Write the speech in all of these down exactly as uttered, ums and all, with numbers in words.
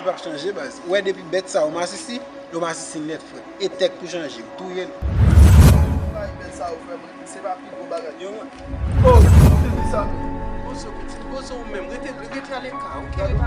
Li p ap chanje, baz. Ou wè depi bèt sa yo masisi, yo masisi nèt, frè. E tèt tou chanje, yo touye l. Bay bèt sa yo, frè mwen, se pa pi gwo bagay. Yo, mwen. Oh, se sa menm. Bozo, pitit bozo ou menm. Rete, rete aleka, oke? Rete aleka.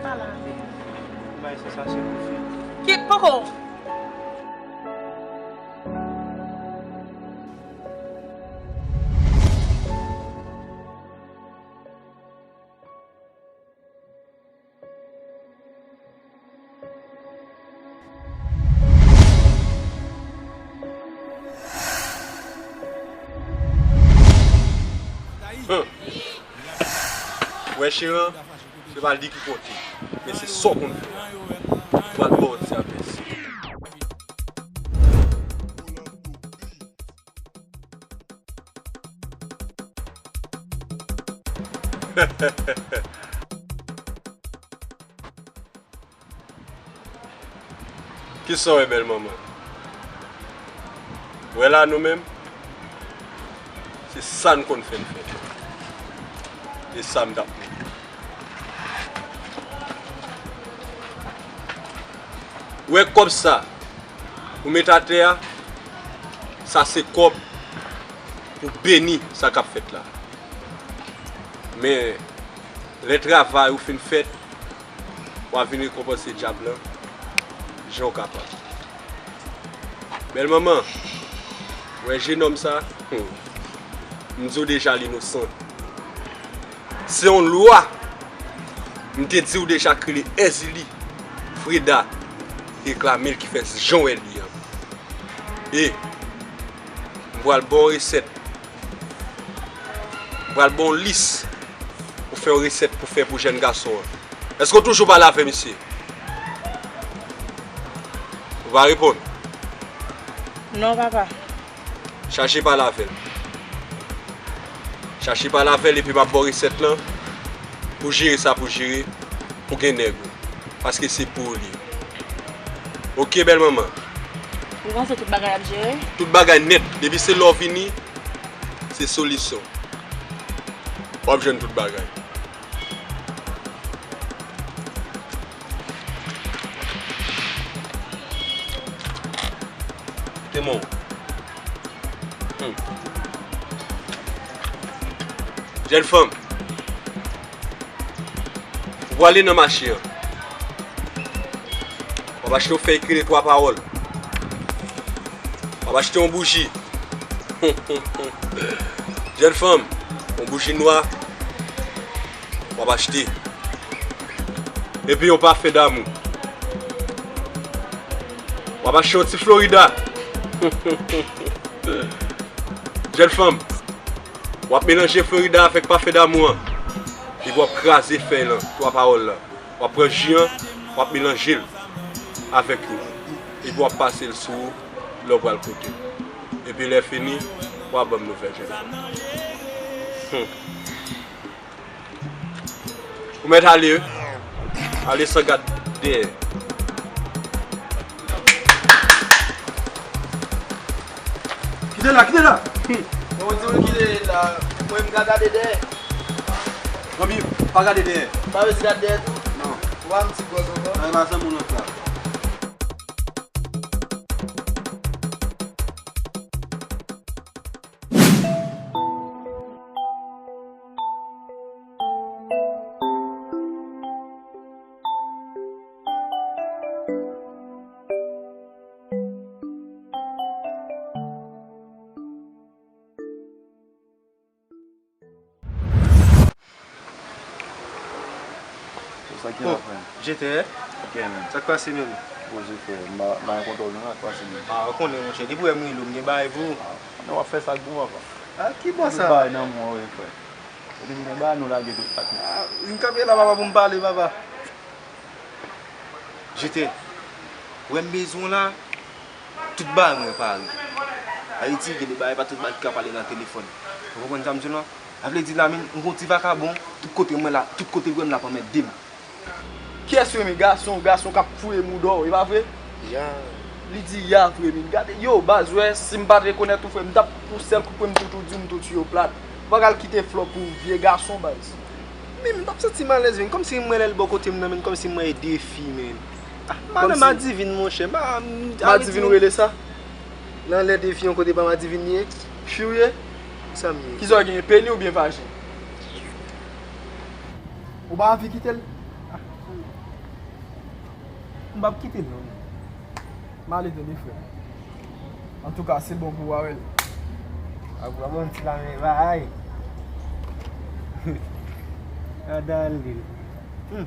Pale avè l. Bay sa, sa se pou fi. Kit, poko. Hum. Wè, Cheran, se pa li ki konte, men se sa w konn fè a. M pral ba w ti apèsi. Kisa w wè, bèl manman? Wè la, nou menm, se sa n konn fè n fè. E sa m t ap mande. Wè kòb sa ou met atè a, sa se kòb pou beni sa k ap fèt la. Men, lè travay ou fin fèt, w a vin rekonpanse dyab lan jan w kapab. Bèl manman, wè jenòm sa, hmm, m di w deja l inosan. Se yon lwa, m te di w deja k rele Èzili Freda reklame l ki fè jan w wè li an. E m pral ba w resèt. M pral ba w lis pou fè yon resèt pou fè pou jèn gason an. Èske w toujou pale avè misye? Ou pa reponn? Non, papa. Chache pale avè l. Chache pale avè l epi m ap ba w resèt lan pou jere sa pou jere pou gen nèg ou. Paske se pou ou li ye. Oke, bèl manman. Ou panse tout bagay ap jere? Tout bagay nèt. Depi se lè w vini, se solisyon. W ap jwenn tout bagay. Kite men w. Hmm. Jèn fanm, ou prale nan mache an. W ap achte yon fèy krele twa pawòl. W ap achte yon bouji. Jèn fanm, yon bouji nwa, w ap achte. Epi yon pafen damou. W ap achte yon ti Florida. Jèn fanm, w ap melanje Florida avèk pafen damou an. Epi w ap kraze fèy lan, twa pawòl lan. W ap pran ji an, w ap melanje l avèk yo. Epi w ap pase l sou ou lè w pral kote. Epi lè fini, w ap ban m nouvèl, jèn fanm. Hmm. Ou mèt ale wi. Ale san gad dèyè. Kite la, kite la. Hmm. Mwen di w kite la. Mwen m ka gade dèyè. Zanmi, pa gade dèyè. Pa bezwen gade dèyè tou? Non. Ou pa yon ti bòs ankò? Nan, e pa zanmi w nan sa. Sa ki la, frè? Jete. Ok, men. Sa k pase menm? Poze, frè. M pa, m pa gen kontwòl non, sa k pase menm. Ah, ou konnen, monchè, depi w wè m rele w, m gen bagay pou ou. Ah, men w ap fè sa k bon, papa. Ah, ki bò sa? Tout bagay nan men w, wi, frè. Depi m gen bagay, nou lage tout sa k nou. Ah, m kanpe la, papa, pou m pale, papa. Jete. Ou wè m bezwen w la, tout bagay mwen pare. Ayiti, gen de bagay pa tout bagay ki ka pale nan telefòn. Ou konprann sa m di w lan? Sa vle di la menm, m gon ti vakabon, tout kote mwen la, tout kote l wè m l ap anmède m. Kiyès ou renmen, gason, gason k ap fouye mouda w, e pa vre? Ya. Li di ya, frè, men gade, yo, baz, wè, si m pa t rekonèt ou, frè, m t ap, pou sèl kout pwen m tou tou di w, m tou tiye w plat. Ou pa ka al kite flò pou vye gason, baz. Men m p ap santi m alèz, men kòmsi m wè lè l bò kote m nan, men kòmsi m wè e de fi, men. Ah, madan Madivin, monchè. Ma, Madivin ou rele sa? Nan lè de fi yon kote pa Madivin li ye? Fi w ye? Sa m ye? Kisa w genyen, peni oubyen vajen? Ou pa anvi kite l? M p ap kite l non. M ale tande frè. Antouka, se bon pou w avè l. A pou w ap yon ti lame bay. Gad ale. Hmm.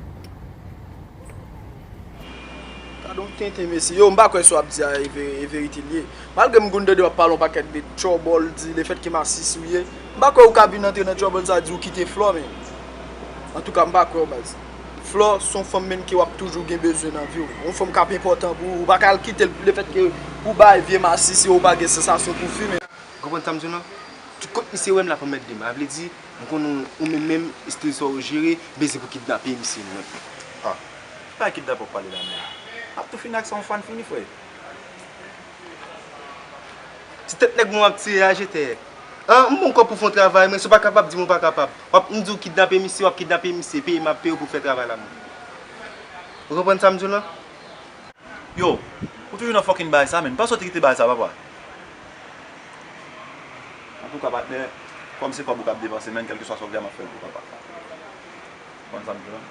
Gad yon tenten mesye. Yo, m pa kwè sa w ap di a e ve- e verite l ye. Malgre m konn tande w ap pale yon pakèt de trouble, di lefètke masisi w ye, m pa kwè ou ka vin antre nan trouble sa di ou kite Flò, men. Antouka, m pa kwè w baz. Flò se yon fanm menm ke w ap toujou gen bezwen nan vi w. Yon fanm k ap enpòtan pou ou. Ou pa ka al kite l lefètke ou bay vye masisi, ou pa gen sansasyon pou fi, men. Ou konprann sa m di w lan? Tout kote misye wè m l ap anmède m. A vle di, m konnen ou menm menm, estil sa w jere, bezwen pou kidnape misye menm. Ah, pa kidnape w ap pale la menm. M ap tou fini ak sa yon fwa n fini, frè. Ti tèt nèg mwen w ap tire a jetè. An, m bon kòb pou fè yon travay, men si w pa kapab, di m ou pa kapab. W ap, m di w kidnape misye, w ap kidnape misye, peye m ap peye w pou fè travay la menm. Ou konprann sa m di w lan? Yo, ou toujou nan fucking bagay sa, menn. Panse w te kite bagay sa, papa. Antouka, patnè, kòm se kòb ou k ap depanse, menn, kèlkeswa sa w vle a, m ap fè l pou papa. Konn sa m di w lan?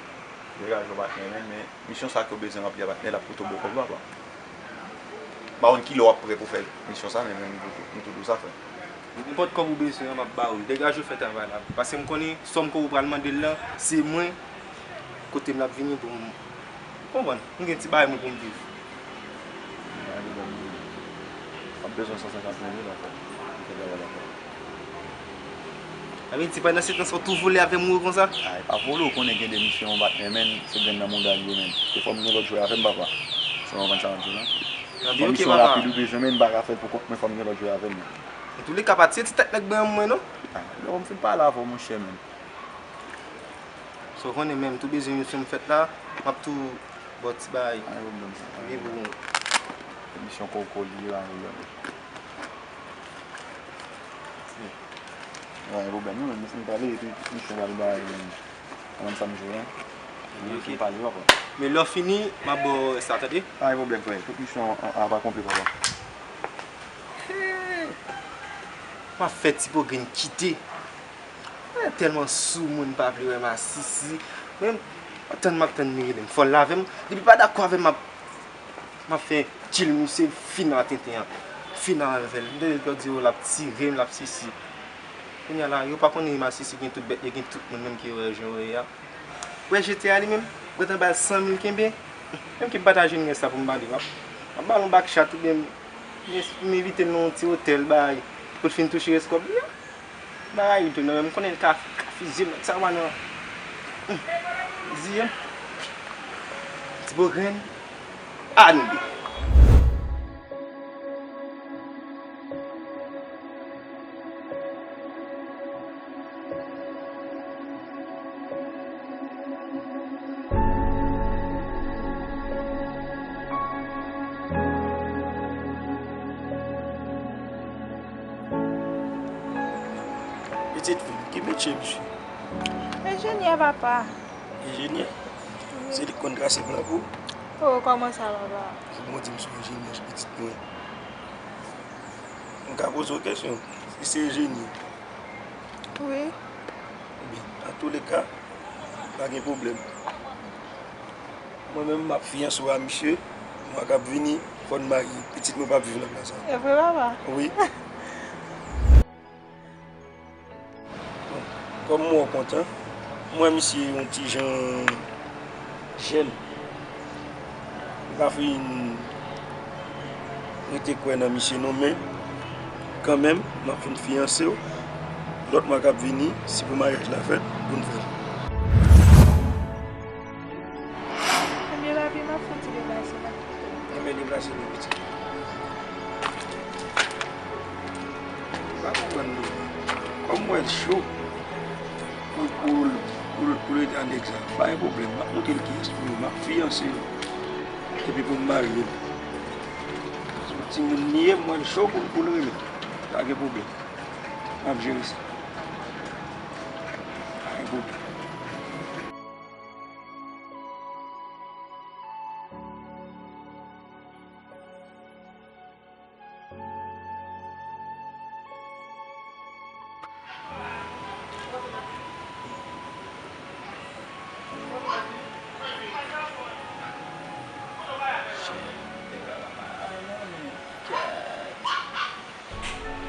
Degaje w, patnè, menn, men misyon sa ke w bezwen ranpli a, patnè, l ap koute w bon kòb, papa. M pa konn kilè w ap prè pou fè misyon sa, men, men m tou, m tou di w sa, frè. Nenpòt kòb ou bezwen an, m ap ba ou l. Degaje w fè travay la. Paske m konnen sòm ke ou pral mande l lan, se mwen, kote m l ap vini pou m, ou konprann, m gen ti bagay mwen pou m viv. M ap bezwen san senkant mil wi, anfèt, pou fè travay la fèt. Sa vle di pandan se tan sa w tou vole avè m wi konsa? A, e pa vole, ou konnen gen de misyon, patnè, men se grenn nan mouda l ye, men. E fò m gen lòt jwè avè m, papa. Sa w konprann sa m ap di w lan? Anben, oke, papa. Misyon rapid ou bezwen, men m pa ka fè l pou kont mwen, fò m gen lòt jwè avè m. Antouleka, pa tiye ti tèt nèg mwen an mwen non. Ah, lè w m fin pale avè w, monchè, men. Sa w konnen, men m tou bezwen misyon m fèt la, m ap tou ba w ti bagay. Pa gen pwoblèm sa. Epi pou misyon kòkò li ye, pa gen pwoblèm. Pa gen pwoblèm, non, men m fin pale, epi misyon pral bay, men. Konprann sa m di w lan? Wi, m fin pale, papa. Men lè w fini, m ap ba w rès la, tande? Pa gen pwoblèm, frè. Tout misyon an, an, an pa konpli, papa. M ap fè Ti Pogrenn kite. Mwen tèlman sou moun pa vle wè masisi. Men, m ap tann, m ap tann li rele m. Fò l la avè m. Depi pa dakò avè m, m ap, m ap fè tchil misye fin nan tenten an. Fin avè l. M tande l pèdi yo, l ap tire m, l ap sesi. Kounye a la, yo pa konnen masisi gen tout bèt, yo gen tout moun menm ke yo wè jan yo ye a. Wè jete a li menm, gentan ba l san mil kenbe. Menm ke m pa ta jwenn rès la pou m ba li, m ap, m ap ba l yon bak chat oubyen m, m envite l nan yon ti otèl, bay, pou l fin touche rès kòb li a. Bagay li tou non, men m konnen l ka, ka fizye m nèg sa, w pa nan, hmm, fizye m. Ti Pogrenn, anile. Pitit fi m, ki metye misye? Enjenyè, papa. Enjenyè? Wi. Se li k konn trase plan pou ou? Oh, kòman sa, papa? Fòk mwen di m se yon enjenyè, pitit mwen. M ka poze w kesyon? Li se enjenyè? Wi. Ebyen, antouleka, pa gen pwoblèm. Mwen menm, m ap fiyanse w a misye. Mwa k ap vini, fò n marye. Pitit mwen p ap viv nan kay sa. E vre, papa? Wi. Kòm m wè w kontan, m wè misye yon ti jan jèn. M pa fin rete kwè nan misye non, men kanmenm, m ap fin fiyanse w. Lòt mwa k ap vini, si pou maryaj la fèt, pou n fè l. Ebyen, papi, m ap fè ti deplase la. Ebyen, deplase li, pitit. M pa konprann nou. Kòm m wè l cho pou, pou, pou, pou rete a nèg sa, pa gen pwoblèm. M ap montre l kiyès pou nou. M ap fiyanse l. Epi pou m marye l. Se yon timoun li ye, m wè l cho pou, pou l renmen. Pa gen pwoblèm. M ap jere sa. Pa gen pwoblèm.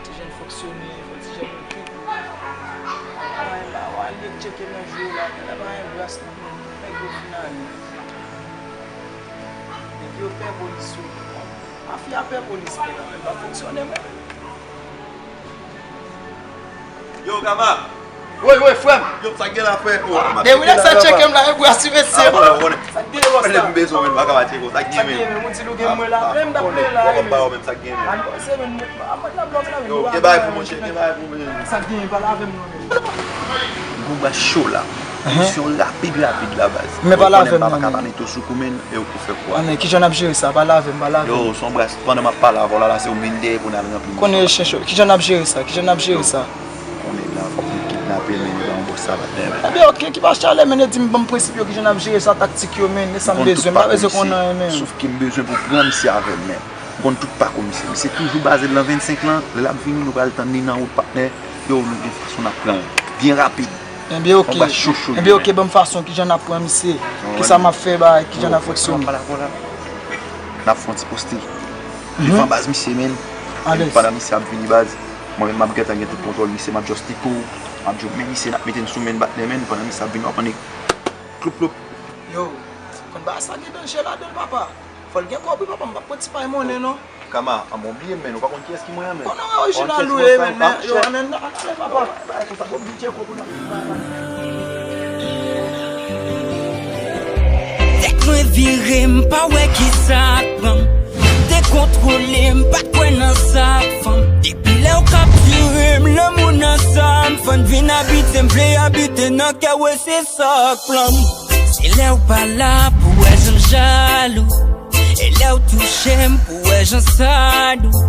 Ti jèn fonksyonè, fò ti jèn okipe. Ay, pa wale tcheke nan je w la, la pa gen gras nan men, nèg yo fin ale. Nèg yo pè polis yo. Mafya pè polis, men pa fonksyonè mwen. Yo, Kama! Woy, woy, frè m! Yo, sa gen la, frè? Oh, ah, depi lè sa tcheke m la, e bwa sou mesye. Ah, bon, bon. Sa gen, bòs la? Lè m bezwen, men, m pa ka pa tcheke w. Sa gen, men? Sa gen, men? Moun di nou gen mwen la. Ah, men m t ap lè la, men. Wap ba w, men, sa gen, men? An, se, men, mwen, mwen, mwen, mwen, yo, gen bagay pou manje, gen bagay pou manje. Sa gen, pale avè m non, men. Gon bwa cho la. Misyon rapid, rapid la, baz. Men pale avè m non, men. Konnen m pa ka pa mete w sou kou, men, e w pou fè kwa. Ah, men kijan n ap jere sa? Pale avè m, pale avè m. Yo, son bwa, pandan m ap pale avè w la, la, se w vin dèyè pou n al ranpli misyon. Konnen chen cho. Kijan n ap jere sa? Kijan n ap jere sa? Konnen la, fòk nou kidnape l, men li ba yon bòs sabat dèyè. Ebyen, oke, ki pa chalè, men li di m ban m prensip yo, kijan n ap jere sa, taktik yo, men, e sa m bezwen, m pa bezwen konn anyen, men. Souf ke m bezwen pou pran misye avè m, men. M konn tout pakou misye. Misye toujou baze l nan vennsenk lan, lè l ap vini, nou pral tann li nan wout, patnè. Yo, nou gen fason n ap pran l. Byen rapid. Ebyen, oke. Yon bwa cho cho. Ebyen, oke, ban m fason, kijan n ap pran misye? Kisa m ap fè, ba, kijan n ap fonksyone? N ap fè yon ti poste devan baz misye, men. Pandan misye ap vini, baz, mwen menm m ap gentan gen tout kontwòl misye, m ap just li kou, m ap di w, men misye, n ap mete n sou men, bat men, men, pandan misye ap vini, w ap annik kloup, kloup. Yo, konn bagay sa gen danje ladan l, papa. Fò l gen kòb, wi, papa, m p ap pran ti pay monnen, non. Kama, a, mwen bliye, men, ou pa konn kiyès ki mwen an, men. Konnen w orijinal ou ye, men, men, yo, ann, ann, ann, papa. Tèt mwen vire, m pa wè kisa k pran m. Dekontwole, m pa t kwè nan sa k fanm. Depi lè w kaptire m, lanmou nan sa m fann. Vin abite m, vle abite nan kè w, e se sa k plan m. Se lè w pa la pou wè jan m jalou. E lè w touche m pou wè jan sa dou.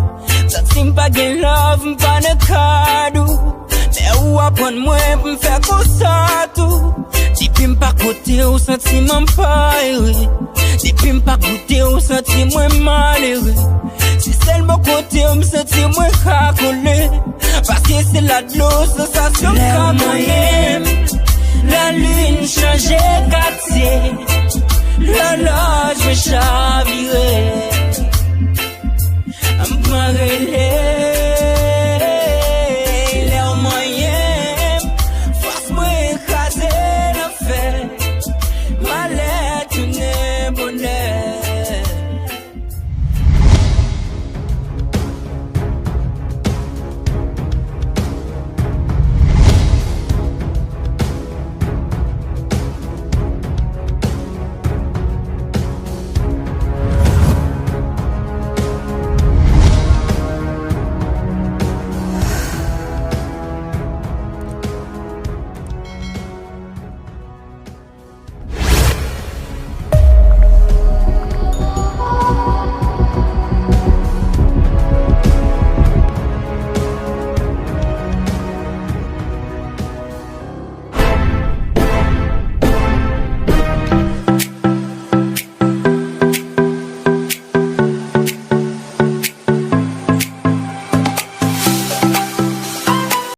Santi m pa gen love, m pa nan kad ou. Men ou aprann mwen pou m fè konsa tou. Depi m pa kote w, santi m pa ere. Depi m pa kote w, santi mwen malere. Se sèl bò kote w, m santi mwen ka kole. Paske se la dlo, sansasyon m ka konnen. Lalin chanje katye. Lòlòj mwen chavire. M pran rele.